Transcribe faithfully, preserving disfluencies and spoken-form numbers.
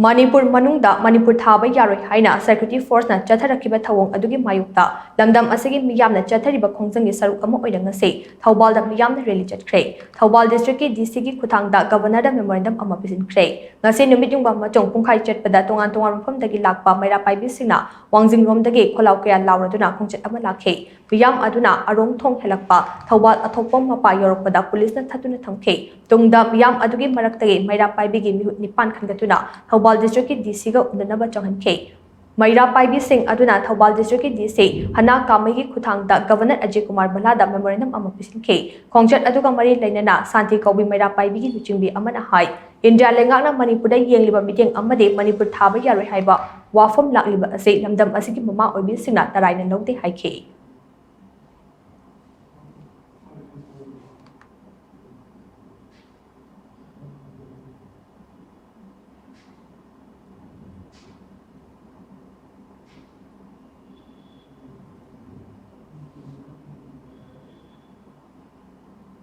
ꯃꯅꯤꯄꯨꯔ ꯃꯅꯨꯡꯗ ꯃꯅꯤꯄꯨꯔ ꯊꯥꯕ ꯌꯥꯔꯣꯏ ꯍꯥꯏꯅ security force ꯅ ꯆꯠꯊꯔꯛꯈꯤꯕ ꯊꯧꯑꯣꯡ ꯑꯗꯨꯒꯤ ꯃꯥꯌꯣꯛꯇ ꯂꯝꯗꯝ ꯑꯁꯤꯒꯤ ꯃꯤꯌꯥꯝꯅ ꯆꯠꯊꯔꯤꯕ ꯈꯣꯡꯖꯪꯒꯤ ꯁꯔꯨꯛ ꯑꯃ ꯑꯣꯏꯅ ꯉꯁꯤ ꯊꯧꯕꯥꯜꯗ ꯃꯤꯌꯥꯝꯅ rally ꯆꯠꯈ꯭ꯔꯦ꯫ ꯊꯧꯕꯥꯜ district ꯀꯤ D C ꯒꯤ ꯈꯨꯠꯊꯥꯡꯗ Governor ꯗ memorandum ꯑꯃ ꯄꯤꯁꯤꯟꯈ꯭ꯔꯦ꯫ ꯉꯁꯤ ꯅꯨꯃꯤꯠ ꯌꯨꯡꯕ ꯑꯃꯁꯨꯡ ꯄꯨꯡꯈꯥꯏ ꯆꯠꯄꯗ ꯇꯣꯉꯥꯟ ꯇꯣꯉꯥꯟꯕ ꯃꯐꯝꯗꯒꯤ ꯂꯥꯛꯄ ꯃꯩꯔꯥ ꯄꯥꯏꯕꯤꯁꯤꯡꯅ ꯋꯥꯡꯖꯤꯡꯔꯣꯝꯗꯒꯤ ꯈꯣꯜꯂꯥꯎ ꯀꯌꯥ ꯂꯥꯎꯔꯗꯨꯅ ꯈꯣꯡꯆꯠ ꯑꯃ ꯂꯥꯛꯈꯤ꯫ ꯃꯤꯌꯥꯝ ꯑꯗꯨꯅ ꯑꯔꯣꯡ ꯊꯣꯡ ꯍꯦꯜꯂꯛꯄ ꯊꯧꯕꯥꯜ ꯑꯊꯣꯛꯄꯝ ꯃꯄꯥ ꯌꯧꯔꯛꯄꯗ ꯄꯨꯂꯤꯁꯅ ꯊꯠꯇꯨꯅ ꯊꯝꯈꯤ꯫ ꯇꯨꯡꯗ ꯃꯤꯌꯥꯝ ꯑꯗꯨꯒꯤ ꯃꯔꯛꯇꯒꯤ ꯃꯩꯔꯥ ꯄꯥꯏꯕꯤꯒꯤ ꯃꯤꯍꯨꯠ ꯅꯤꯄꯥꯟ ꯈꯟꯒꯠꯇꯨꯅ ꯊꯧꯕꯥꯜ district ꯀꯤ D C ꯒ ꯎꯅꯅꯕ ꯆꯪꯍꯟꯈꯤ꯫ ꯃꯩꯔꯥ ꯄꯥꯏꯕꯤꯁꯤꯡ ꯑꯗꯨꯅ ꯊꯧꯕꯥꯜ district ꯀꯤ D C ꯍꯅꯥ ꯀꯥꯃꯩꯒꯤ ꯈꯨꯠꯊꯥꯡꯗ Governor ꯑꯖꯤꯠ ꯀꯨꯃꯥꯔ ꯚꯜꯂꯥꯗ memorandum ꯑꯃ ꯄꯤꯁꯤꯟꯈꯤ꯫ ꯈꯣꯡꯆꯠ ꯑꯗꯨꯒ ꯃꯔꯤ ꯂꯩꯅꯅ ꯁꯥꯟꯇꯤ ꯀꯧꯕꯤ ꯃꯩꯔꯥ ꯄꯥꯏꯕꯤꯒꯤ ꯂꯨꯆꯤꯡꯕꯤ ꯑꯃꯅ ꯍꯥꯏ, ꯏꯟꯗꯤꯌꯥ ꯂꯩꯉꯥꯛꯅ ꯃꯅꯤꯄꯨꯔꯗ ꯌꯦꯡꯂꯤꯕ ꯃꯤꯠꯌꯦꯡ ꯑꯃꯗꯤ ꯃꯅꯤꯄꯨꯔ ꯊꯥꯕ ꯌꯥꯔꯣꯏ ꯍꯥꯏꯕ ꯋꯥꯐꯝ ꯂꯥꯛꯂꯤꯕ ꯑꯁꯤ ꯂꯝꯗꯝ ꯑꯁꯤꯒꯤ ꯃꯃꯥ ꯑꯣꯏꯕꯤꯁꯤꯡꯅ ꯇꯔꯥꯏꯅ ꯂꯧꯗꯦ ꯍꯥꯏꯈꯤ꯫